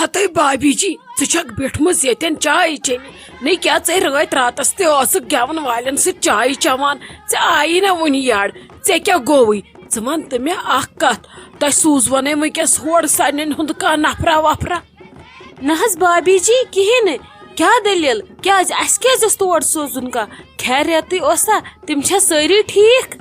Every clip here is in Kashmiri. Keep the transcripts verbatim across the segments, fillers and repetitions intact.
ہتے بابی جی، ژٕ چھکھ بیٹھمٕژ ییٚتٮ۪ن چاے چیٚنہِ؟ نے کیٛاہ ژے رٲتۍ راتس تہِ ٲسٕکھ گٮ۪ون والٮ۪ن سۭتۍ چاے چٮ۪وان؟ ژےٚ آیی نہ وُنہِ یڈ؟ ژےٚ کیٛاہ گوٚوُے؟ ژٕ وَن تہٕ مےٚ اکھ کتھ، تۄہہِ سوٗزونے وٕنکیٚس ہورٕ سارنٕے ہُنٛد کانٛہہ نفرا وفرا؟ نہ حظ بابی جی، کِہیٖنۍ نہٕ۔ کیٛاہ دٔلیٖل؟ کیٛازِ اَسہِ کیٛازِ اوس تور سوزُن کانٛہہ؟ خیریتٕے اوسا؟ تِم چھا سٲری ٹھیٖک؟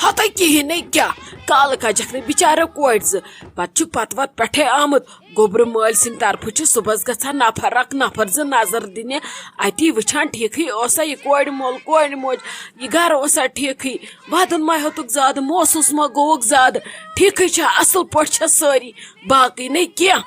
ہتے کِہیٖنۍ نَے کیٛاہ، کالہٕ کجکھ نہٕ بِچارو کورِ زٕ۔ پتہٕ چھُ پتہٕ وتہٕ پٮ۪ٹھے آمُت گوٚبرٕ مٲلۍ سٕنٛدِ طرفہٕ چھُ صُبحس گژھان نفر اکھ نفر زٕ نظر دِنہِ، اتی وٕچھان ٹھیٖکھٕے اوسا یہِ کورِ مول کورِ موج، یہِ گرٕ اوسا ٹھیٖکھٕے۔ ودُن ما ہیوٚتُکھ زیادٕ، محسوٗس ما گوٚوُکھ زیادٕ، ٹھیٖکھٕے چھا، اصل پٲٹھۍ چھا سٲری، باقٕے نَے کینٛہہ۔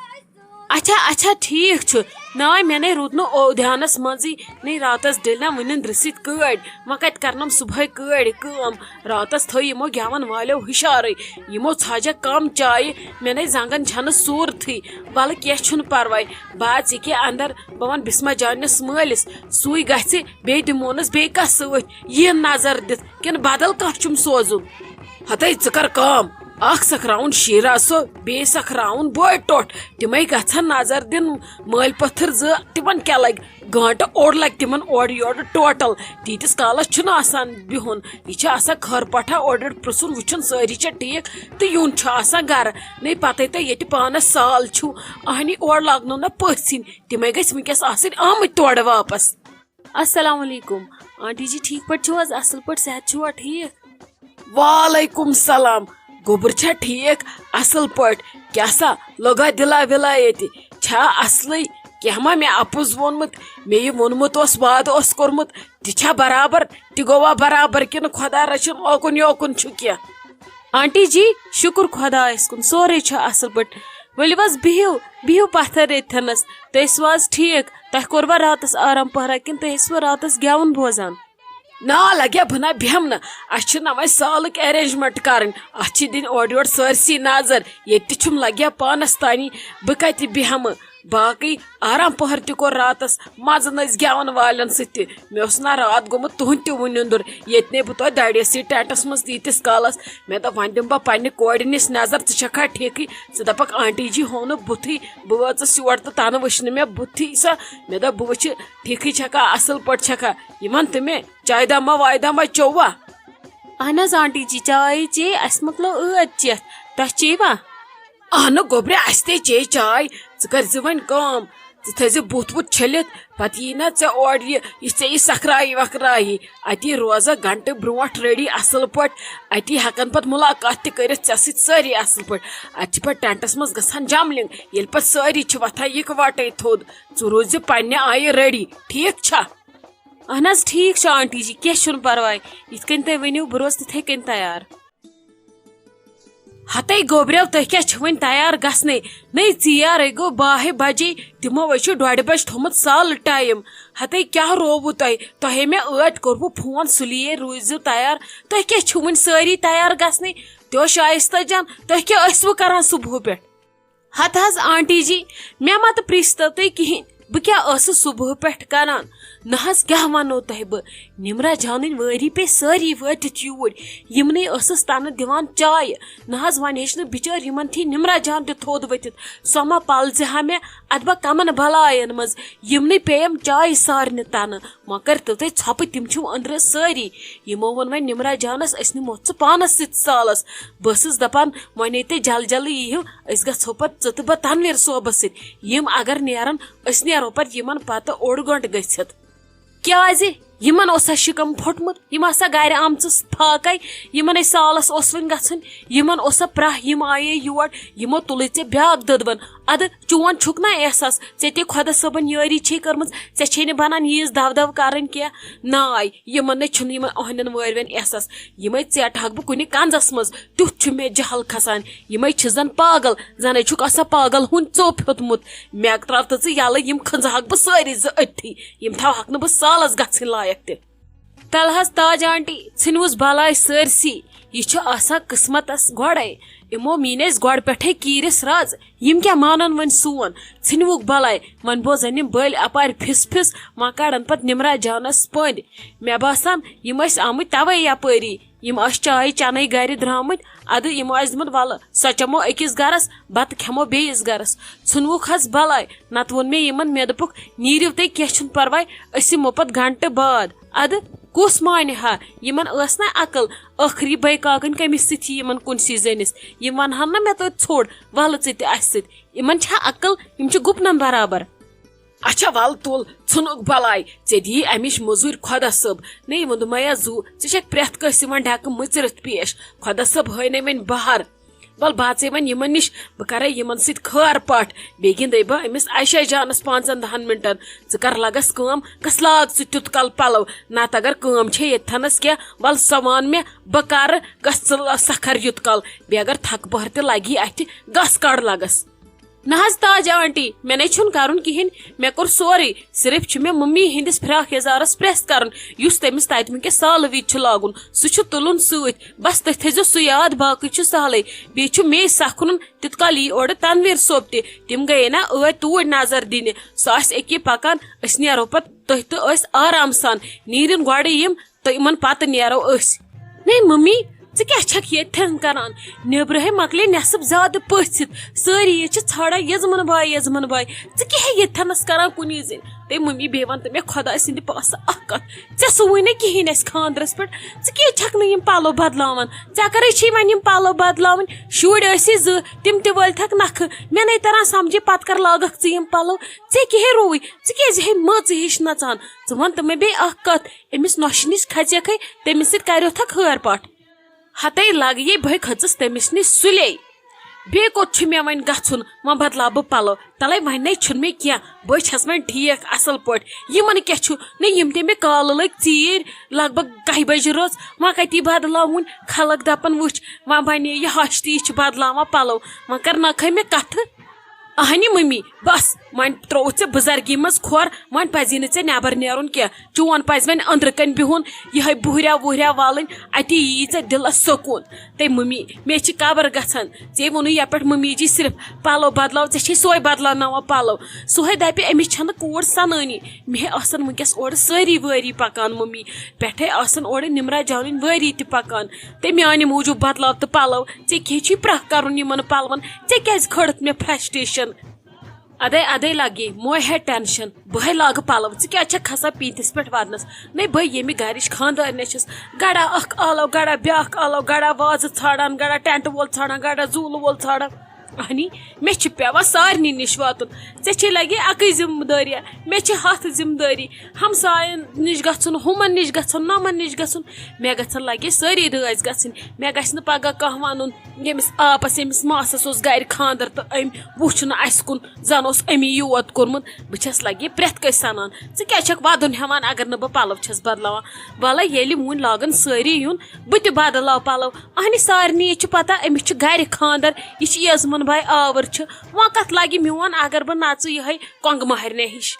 اچھا اچھا، ٹھیٖک چھُ۔ ناے، مےٚ نے روٗد نہٕ او دھیانس منٛزٕے۔ نے راتس ڈٔلۍ نہ وُنہِ أنٛدرٕ سۭتۍ کٲڑۍ، وۄنۍ کتہِ کرنم صبحٲے کٲڑۍ کٲم؟ راتس تھٲو یِمو گٮ۪ون والیو ہُشارٕے، یِمو ژھاجکھ کم چایہِ، مےٚ نے زنٛگن چھنہٕ صوٗرتھٕے۔ ولہٕ کینٛہہ چھُنہٕ پرواے، بہٕ اژٕ یہِ کہِ اندر، بہٕ ونہٕ بسمہ جانس مٲلِس، سُے گژھِ، بیٚیہِ دِمونس بیٚیہِ کانٛہہ سۭتۍ، یِیِن نظر دِتھ، کِنہٕ بدل کانٛہہ چھُم سوزُن؟ ہتے ژٕ کر کٲم، اکھ سکھراوُن شیرا سُہ، بیٚیہِ سکھراوُن بوے ٹوٹھ، تِمے گژھن نظر دِن مٲلۍ پتھر زٕ، تِمن کیٛاہ لگہِ گٲنٹہٕ اوٚڑ لگہِ تِمن اورٕ یورٕ ٹوٹل، تیٖتِس کالس چھُنہٕ آسان بِہُن، یہِ چھُ آسان خٲر پٹھا اورٕ یورٕ پرژھُن وٕچھُن سٲری چھا ٹھیٖک تہٕ یُن چھُ آسان گرٕ، نے پتے تۄہہِ ییٚتہِ پانس سال چھُو، اہنی اورٕ لاگنو نہ پٔژھۍ یِنۍ، تِمے گژھِ وٕنکیٚس آسٕنۍ آمٕتۍ تورٕ واپس۔ السلام علیکم آنٹی جی، ٹھیک پٲٹھۍ چھِو حظ؟ اصل پٲٹھۍ، صحت چھُوا ٹھیک؟ وعلیکم سلام۔ گوٚبُر چھا ٹھیک؟ اصل پٲٹھۍ۔ کیٛاہ سا لوٚگا دِلا وِلا ییٚتہِ؟ چھا اصلٕے؟ کینٛہہ ما مےٚ اپُز ووٚنمُت؟ مےٚ یہِ ووٚنمُت اوس، وعدٕ اوس کوٚرمُت، تہِ چھا برابر؟ تہِ گوٚوا برابر کِنہٕ خۄدا رٔچھِن اوکُن یوکُن چھُ کینٛہہ؟ آنٹی جی، شُکُر خۄدایَس کُن، سورُے چھُ اصل پٲٹھۍ۔ ؤلِو حظ، بِہِو، بِہِو پتھر ییٚتھٮ۪نَس۔ تُہۍ ٲسِو حظ ٹھیٖک؟ تۄہہِ کوٚروا راتَس آرام پہرا کِنہٕ تُہۍ ٲسِوٕ راتَس گٮ۪وُن بوزان؟ نا لگیا، بہٕ نا بیٚہمہٕ نہٕ۔ اَسہِ چھِ نہ وۄنۍ سالٕکۍ arrangement کَرٕنۍ۔ اَتھ چھِ دِنۍ اورٕ یورٕ سٲرسٕے نظر۔ ییٚتہِ تہِ چھُم لگیا پانَس تانی، بہٕ کَتہِ بیٚہمہٕ؟ باقٕے آرام پہر تہِ کوٚر راتَس، مَزٕ نہٕ أسۍ گٮ۪وَن والٮ۪ن سۭتۍ تہِ۔ مےٚ اوس نہ راتھ گوٚمُت تُہُنٛد تہِ وُنہِ نیُنٛدُر۔ ییٚتہِ نے بہٕ تۄہہِ دَرٮ۪سٕے ٹٮ۪نٛٹَس منٛز تیٖتِس کالَس۔ مےٚ دوٚپ، وۄنۍ دِمہٕ بہٕ پنٛنہِ کورِ نِش نظر، ژٕ چھَکھا ٹھیٖکٕے؟ ژٕ دَپَکھ، آنٹی جی ہوو نہٕ بُتھٕے، بہٕ وٲژٕس یور تہٕ تَنہٕ وٕچھ نہٕ مےٚ بُتھٕے سۄ۔ مےٚ دوٚپ، بہٕ وٕچھِ، ٹھیٖکٕے چھَکھا، اَصٕل پٲٹھۍ چھَکھا؟ یہِ وَن تہٕ مےٚ، چایہِ دامہ وایہِ دامہ چیوٚوا؟ اہن حظ آنٹی جی، چاے چے، اَسہِ مۄکلٲو ٲدۍ چٮ۪تھ۔ تۄہہِ چیٚوا؟ اہنہٕ گوٚبرِ، اَسہِ تے چے چاے۔ ژٕ کٔرۍ زِ وۄنۍ کٲم، ژٕ تھٲے زِ بُتھ وُتھ چھٔلِتھ، پتہٕ یی نہ ژےٚ اورٕ یہِ، یہِ ژےٚ یہِ سکھرایی وکھرایی۔ اتی روزکھ گھنٹہٕ برونٛٹھ ready اصل پٲٹھۍ، اتی ہٮ۪کن پتہٕ مُلاقات تہِ کٔرِتھ ژےٚ سۭتۍ سٲری اصل پٲٹھۍ۔ اتہِ چھِ پتہٕ ٹینٹس منٛز گژھان جملنگ، ییٚلہِ پتہٕ سٲری چھِ وۄتھان یِکوٹے تھوٚد۔ ژٕ روٗزِ پننہِ آیہِ ready، ٹھیٖک چھا؟ اہن حظ، ٹھیٖک چھُ آنٹی جی، کینٛہہ چھُنہٕ پرواے، یِتھ کٔنۍ تُہۍ ؤنِو، بہٕ روزٕ تِتھے کٔنۍ تیار۔ ہتے گوبریو، تُہۍ کیٛاہ چھِو وۄنۍ تیار گژھنَے؟ نَے ژیرَے گوٚو، باہہِ بجے، تِمو ہے چھُ ڈۄڈِ بجہِ تھوٚمُت سالہٕ ٹایم۔ ہتے کیٛاہ رووُ تۄہہِ؟ تۄہے مےٚ ٲدۍ کوٚروُ فون، سُلیے روٗزِو تیار۔ تُہۍ کیٛاہ چھِو وۄنۍ سٲری تیار گژھنَے؟ تہِ اوس شایستہ جان، تُہۍ کیٛاہ ٲسوٕ کران صُبحہٕ پٮ۪ٹھ؟ ہتہٕ حظ آنٹی جی، مےٚ مہ تہٕ پرژھتو تُہۍ کِہیٖنۍ، بہٕ کیٛاہ ٲسٕس صُبحہٕ پٮ۪ٹھ کران؟ نہ حظ، کیٛاہ ونو تۄہہِ بہٕ، نمرہ جانٕنۍ وٲری پیٚیہِ سٲری وٲتِتھ یوٗرۍ۔ یِمنٕے ٲسٕس تنہٕ دِوان چایہِ۔ نہ حظ، وۄنۍ ہیٚچھ نہٕ بِچٲرۍ یِمن تھی نمرہ جان تہِ تھوٚد ؤتھِتھ۔ سۄ ما پلزِ ہا مےٚ، اتھ بہ کمن بلاین منٛز۔ یِمنٕے پیٚیم چایہِ سارنہِ تنہٕ۔ وۄنۍ کٔرۍتو تُہۍ ژھۄپہٕ، تِم چھِو أنٛدرٕ سٲری۔ یِمو ووٚن وۄنۍ نمرہ جانس، أسۍ نِموتھ ژٕ پانس سۭتۍ سالس۔ بہٕ ٲسٕس دپان، وۄنۍ ییٚلہِ تُہۍ جل جلٕے یِیِو، أسۍ گژھو پتہٕ ژٕ تہٕ بہٕ تنویر صٲبس سۭتۍ۔ یِم اگر نیرن، أسۍ نیرو پتہٕ یِمن پتہٕ اوٚڑ گٲنٹہٕ گٔژھِتھ۔ کیازِ؟ یِمن اوسا شِکم پھوٚٹمُت؟ یِم آسا گرِ آمژٕ فاقے؟ یِمنے سالس اوس وۄنۍ گژھُن؟ یِمن اوسا پرٛاہ؟ یِم آیے یور، یِمو تُلٕے ژےٚ بیاکھ دٔدوَن۔ ادٕ چون چھُکھ نا احساس؟ ژےٚ تہِ خۄدا صٲبن یٲری چھے کٔرمٕژ، ژےٚ چھے نہٕ بنان ییٖژ دو دو کرٕنۍ کینٛہہ۔ ناے، یِمن نے چھُنہٕ یِمن أہنٛدٮ۪ن وٲرۍوٮ۪ن احساس۔ یِمے ژیٹہٕ ہاکھ بہٕ کُنہِ کنزس منٛز۔ تیُتھ چھُ مےٚ جہل کھسان۔ یِمے چھِ زن پاگل، زنَے چھُکھ آسان پاگل ہُنٛد ژوٚپ ہیوٚتمُت۔ مےٚ ترٛاو تہٕ ژٕ یَلہٕ، یِم کھٔنزٕ ہاکھ بہٕ سٲری زٕ أتھی۔ یِم تھاوہاکھ نہٕ بہٕ سالس گژھٕنۍ لایق تہِ۔ تلہٕ حظ تاج آنٹی، ژھٕنوُس بلاے سٲرسٕے۔ یہِ چھُ آسان قٕسمتس گۄڈے۔ یِمو میٖنۍ اَسہِ گۄڈٕ پٮ۪ٹھے کیٖرِس رز۔ یِم کیٛاہ مانن وۄنۍ سون؟ ژھٕنوُکھ بلاے۔ وۄنۍ بوزن یِم بٔلۍ اپارِ پھِس پھِس، وۄنۍ کڑن پتہٕ نمرہ جانس پٔنٛدۍ۔ مےٚ باسان، یِم ٲسۍ آمٕتۍ توے یپٲری۔ یِم ٲسۍ چاے چینے گرِ درامٕتۍ۔ ادٕ یِمو آسہِ دوٚپمُت، "ولہٕ، سۄ چمو أکِس گرس، بتہٕ کھٮ۪مو بیٚیِس گرس۔" ژھُنوُکھ حظ بلاے، نتہٕ ووٚن مےٚ یِمن، مےٚ دوٚپُکھ، "نیٖرِو تُہۍ، کینٛہہ چھُنہٕ پرواے، أسۍ یِمو پتہٕ گھنٹہٕ بعد۔" ادٕ کُس مانہِ ہا؟ یِمن ٲس نہ عقل؟ ٲخری بے کاکٕنۍ کٔمِس سۭتۍ یِمن کُنسی زٔنِس؟ یِم ونہن نہ مےٚ توتہِ ژھوٚڑ، "ولہٕ ژٕ تہِ اسہِ سۭتۍ۔" یِمن چھا عقل؟ یِم چھِ گُپنن برابر۔ اچھا ول تُل، ژھٕنُکھ بلاے، ژےٚ دِیی امِچ مٔزوٗرۍ خۄدا صٲب۔ نے ووٚن دوٚپمَے، "یا زُو، ژٕ چھکھ پرٛٮ۪تھ کٲنٛسہِ یِوان ڈھکہٕ مٔژرِتھ پیش، خۄدا صٲب ہٲے نے وۄنۍ بہر۔" ول بہٕ اژے وۄنۍ یِمن نِش، بہٕ کرے یِمن سۭتۍ خٲر پاٹھ، بیٚیہِ گِنٛدے بہٕ أمِس عایشہ جانس پانٛژن دہن منٹن۔ ژٕ کر لگس کٲم، گژھ لاگ ژٕ تیُت کال پلو، نتہٕ اگر کٲم چھے ییٚتھنس کینٛہہ، ول سۄ وان مےٚ، بہٕ کرٕ، گژھ ژٕ ل-، سکھر یُت کال، بیٚیہِ اگر تھکہٕ پٔہر تہِ لگی اتھِ، گژھ کڑ لگس۔ نہ حظ تاج آنٹی، مےٚ نے چھُنہٕ کرُن کِہیٖنۍ، مےٚ کوٚر سورُے، صرف چھُ مےٚ ممی ہٕنٛدِس فراک یزارس پریس کرُن، یُس تٔمِس تتہِ وٕنکیٚس سالہٕ وِزِ چھُ لاگُن، سُہ چھُ تُلُن سۭتۍ، بس تُہۍ تھٲیزیو سُہ یاد، باقٕے چھُ سہلٕے۔ بیٚیہِ چھُ مے سکھ کھُنُن، تیُت کال یی اورٕ تنویر صٲب تہِ، تِم گٔیے نا ٲدۍ توٗرۍ نظر دِنہِ، سُہ آسہِ أکی پکان، أسۍ نیرو پتہٕ تُہۍ تہٕ أسۍ آرام سان، نیٖرِن گۄڈٕ یِم، تہٕ یِمن پتہٕ نیرو أسۍ۔ نے ممی، ژٕ کیٛاہ چھکھ ییٚتھٮ۪ن کران؟ نیبرٕ ہے مۄکلے نٮ۪صٕب زیادٕ پٔژھِتھ، سٲری ییٚتہِ چھِ ژھانڈان یزمن باے، یزمن باے، ژٕ کیٛاہ ہے ییٚتھٮ۪نس کران کُنی زٔنۍ؟ تہٕ ممی، بیٚیہِ وَن تہٕ مےٚ خۄداے سٕنٛدِ پاسہٕ اکھ کَتھ، ژےٚ سُوٕے نہٕ کِہیٖنۍ اَسہِ خانٛدرَس پٮ۪ٹھ، ژٕ کیٛازِ چھَکھ نہٕ یِم پَلو بدلاوان؟ ژےٚ کَرے چھی وۄنۍ یِم پَلو بدلاوٕنۍ؟ شُرۍ ٲسی زٕ، تِم تہِ وٲلۍ تھَکھ نَکھٕ، مےٚ نَے تَران سَمجھے پَتہٕ کَر لاگَکھ ژٕ یِم پَلو، ژےٚ کیٛاہ ہے رووُے؟ ژٕ کیٛازِ ہے مٲژٕ ہِش نَژان؟ ژٕ وَن تہٕ مےٚ بیٚیہِ اَکھ کَتھ، أمِس نۄشہِ نِش کھژیکھٕے، تٔمِس سۭتۍ کَریوتھَکھ ہٲر پاٹھ۔ ہَتے لَگہٕ یے بہٕ کھٔژٕس تٔمِس نِش سُلے۔ بیٚیہِ کوٚت چھُ مےٚ وۄنۍ گژھُن؟ وۄنۍ بدلاو بہٕ پلو۔ تلے وۄنۍ نے چھُنہٕ مےٚ کینٛہہ، بہٕ چھَس وۄنۍ ٹھیٖک اصل پٲٹھۍ۔ یِمن کیٛاہ چھُ؟ نہ یِم تہِ مےٚ کالہٕ لٔگۍ ژیٖرۍ، لگ بگ کاہہِ بجہِ رٲژ، وۄنۍ کتی بدلاوُن؟ خلق دپان وٕچھ، وۄنۍ بنے یہِ ہش تہٕ یہِ چھِ بدلاوان پلو۔ وۄنۍ کر نہ کھے مےٚ کتھٕ۔ اہنہِ ممی، بس، وۄنۍ ترووُتھ ژےٚ بُزرگی منٛز کھۄر، وۄنۍ پزی نہٕ ژےٚ نٮ۪بر نیرُن کینٛہہ۔ چون پزِ وۄنۍ أنٛدرٕ کنۍ بِہُن، یِہے بُہریا وُہریا والٕنۍ، اتی ییی ژےٚ دِلس سکوٗن۔ تہٕ ممی، مےٚ چھِ قبر گژھان۔ ژےٚ ووٚنُے یپٲٹھۍ ممی جی صرف پلو بدلاو، ژےٚ چھے سۄے بدلاوناوان پلو۔ سۄے دپہِ أمِس چھنہٕ کوٗر سنٲنی۔ مےٚ آسن وٕنکیٚس اورٕ سٲری وٲری پکان ممی، پٮ۪ٹھے آسن اورٕ نمرہ جانٕنۍ وٲری تہِ پکان۔ تہٕ میانہِ موٗجوٗب بدلاو تہٕ پلو۔ ژےٚ کیٛاہ چھُے پرٛکھ کرُن یِمن پلون؟ ژےٚ کیٛازِ کھٲڑٕتھ مےٚ فرسٹریشن؟ ادے ادے لگے موے ہے ٹینشن، بہٕ ہے لاگہٕ پلو، ژٕ کیٛازِ چھکھ کھسان پیٖنتِس پٮ۪ٹھ ودنس؟ نے بہٕ ییٚمہِ گرِچ خاندارنہِ چھس، گڑا اکھ آلو، گڑا بیاکھ آلو، گڑا وازٕ ژھانڈان، گڑا ٹینٹ وول ژھانڈان، گڑا زوٗلہٕ وول ژھانڈان۔ اہنی، مےٚ چھِ پٮ۪وان سارنٕے نِش واتُن۔ ژےٚ چھے لگے اکٕے ذمہٕ دٲری، مےٚ چھِ ہتھ ذمہٕ دٲری۔ ہمساین نِش گژھُن، ہُمن نِش گژھُن، نۄمن نِش گژھُن۔ مےٚ گژھن لگے سٲری رٲضۍ گژھٕنۍ۔ مےٚ گژھِ نہٕ پگاہ کانٛہہ ونُن، ییٚمِس آپس، ییٚمِس ماسس اوس گرِ خاندر تہٕ أمۍ وُچھ نہٕ اسہِ کُن، زن اوس أمی یوت کوٚرمُت۔ بہٕ چھس لگے پرٛٮ۪تھ کٲنٛسہِ سنان، ژٕ کیٛازِ چھکھ ودُن ہٮ۪وان اگر نہٕ بہٕ پلو چھس بدلاوان؟ ولے ییٚلہِ وُنۍ لاگن سٲری یُن، بہٕ تہِ بدلاو پلو۔ اہنہِ سارنٕے چھِ پتہ أمِس چھُ گرِ خاندر، یہِ چھُ یزمن بھاے آور چھُ، وۄنۍ کتھ لگہِ میون اگر بہٕ نژٕ یِہے کۄنٛگہٕ مہرنہِ ہِش؟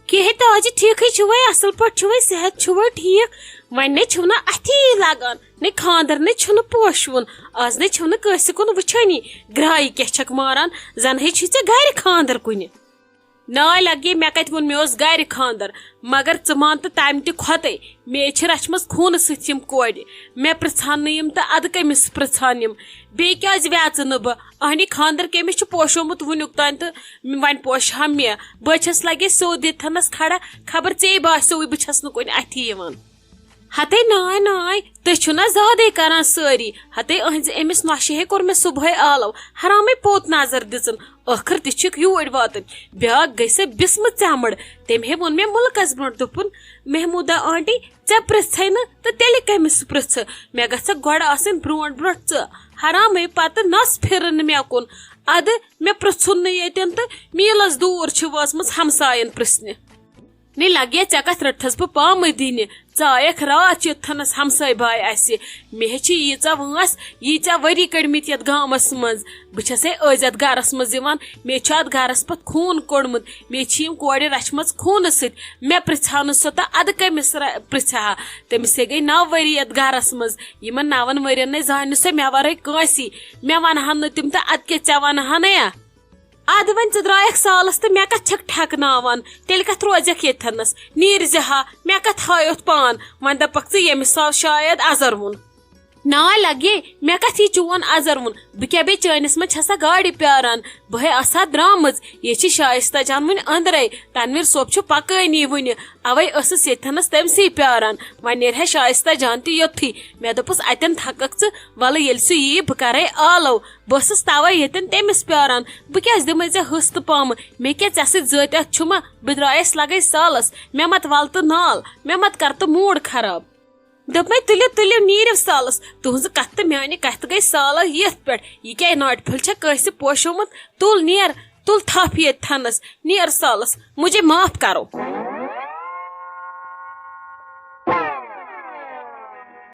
کیٛاہ ہے تاجہِ، ٹھیٖکھٕے چھُوے؟ اصل پٲٹھۍ چھُوے؟ صحت چھُوے ٹھیٖک؟ وۄنۍ نے چھُو نہٕ اتھی لگان، نے خاندر نے چھُنہٕ پوشوُن، از نے چھُو نہٕ کٲنٛسہِ کُن وٕچھٲنی۔ گرایہِ کیٛاہ چھکھ ماران؟ زن ہے چھُے ژےٚ گرِ خاندر کُنہِ۔ ناے لگے، مےٚ کتہِ ووٚن مےٚ اوس گرِ خاندر؟ مگر ژٕ مان تہٕ تمہِ تہِ کھۄتے، مےٚ چھِ رچھمژ خوٗنہٕ سۭتۍ یِم کورِ۔ مےٚ پرژھان نہٕ یِم تہٕ ادٕ کٔمِس پرژھان یِم؟ بیٚیہِ کیٛازِ ویژٕ نہٕ بہٕ؟ اہنہِ خاندر کٔمِس چھُ پوشومُت وُنیُک تام تہٕ وۄنۍ پوشہِ ہا مےٚ؟ بہٕ چھس لگے سیوٚد ییٚتھنس کھڑا، خبر ژے باسیوٕے بہٕ چھس نہٕ کُنہِ اتھِ یِوان۔ ہتے ناے ناے، تُہۍ چھِو نا زیادے کران سٲری؟ ہتے أہنزِ أمِس نۄشہِ ہے کوٚر مےٚ صبحٲے آلو، حرامے پوٚت نظر دِژٕن، ٲخٕر تہِ چھِکھ یوٗرۍ واتٕنۍ۔ بیٛاکھ گٔے سۄ بسمہٕ ژٮ۪مٕڑ۔ تٔمۍ ہے ووٚن مےٚ مُلکس برونٛٹھ، دوٚپُن، "محموٗدہ آنٹی، ژےٚ پرٛژھے نہٕ تہٕ تیٚلہِ کٔمِس پرٛژھٕ؟ مےٚ گژھکھ گۄڈٕ آسٕنۍ برونٛٹھ برونٛٹھ ژٕ۔" حرامے پتہٕ نس پھِرٕن مےٚ کُن۔ ادٕ مےٚ پرٛژھُن نہٕ ییٚتٮ۪ن تہٕ میٖلس دوٗر چھِ وٲژمٕژ ہمساین پرٛژھنہِ۔ نے لگیا، ژےٚ کتھ رٔٹتھس بہٕ پامہٕ دِنہِ؟ ژٕ آیکھ راتھ یوٚتتھنس ہمساے باے اسہِ۔ مےٚ ہے چھِ ییٖژاہ وٲنٛس، ییٖژاہ ؤری کٔڑمٕتۍ یتھ گامس منٛز۔ بہٕ چھسے أزۍ یتھ گرس منٛز یِوان، مےٚ چھُ اتھ گرس پتہٕ خوٗن کوٚڑمُت۔ مےٚ چھِ یِم کورِ رچھمژ خوٗنہٕ سۭتۍ۔ مےٚ پرژھِ ہا نہٕ سۄ تہٕ ادٕ کٔمِس ر-، پرژھِ ہا؟ تٔمِس ہے گٔے نو ؤری یتھ گرس منٛز۔ یِمن نون ؤرین نے زانہِ نہٕ سۄ مےٚ ورٲے کٲنسی۔ مےٚ ونہٕ ہن نہٕ تِم تہٕ ادٕ کیٛاہ ژےٚ ونہٕ ہنے یا؟ ادٕ وۄنۍ ژٕ درٛایکھ سالس تہٕ مےٚ کتھ چھکھ ٹھیکناوان؟ تیٚلہِ کتھ روزکھ ییٚتھنس؟ نیٖرۍ زِ ہا، مےٚ کتھ ہایوتھ پان؟ وۄنۍ دپکھ ژٕ ییٚمِس سال شاید ازر وُن۔ نا لگے، مےٚ کتھ یہِ چون ازر وُن؟ بہٕ کیٛاہ بیٚیہِ چٲنِس منٛز چھسا گاڑِ پیاران؟ بہٕ ہے آسہٕ ہا درٛامٕژ۔ یہِ چھِ شایستہ جان وُنہِ أنٛدرے۔ تنویر صٲب چھُ پکٲنی وُنہِ۔ اوے ٲسٕس ییٚتھنس تٔمسٕے پیاران۔ وۄنۍ نیرِ ہے شایستہ جان تہِ یوٚتھٕے۔ مےٚ دوٚپُس، اتٮ۪ن تھککھ ژٕ، ولہٕ ییٚلہِ سُہ ییہِ بہٕ کرے آلو۔ بہٕ ٲسٕس توے ییٚتٮ۪ن تٔمِس پیاران۔ بہٕ کیٛازِ دِمے ژےٚ ہٕس تہٕ پامہٕ؟ مےٚ کیٛاہ ژےٚ سۭتۍ ذٲتیات چھُمہ؟ بہٕ درٛایس لگے سالس۔ مےٚ مت ول تہٕ نال، مےٚ مت کر تہٕ موٗڈ خراب۔ دوٚپمَے، تُلِو، تُلِو، نیٖرِو سالس۔ تُہنٛزٕ کتھٕ تہٕ میانہِ کتھٕ گٔے سالس یتھ پٮ۪ٹھ۔ یہِ کیٛاہ ناٹہِ پھٔلۍ چھےٚ کٲنٛسہِ پوشومُت؟ تُل نیر، تُل تھپھ ییٚتہِ تھنس، نیر سالس، مجھے معاف کرو۔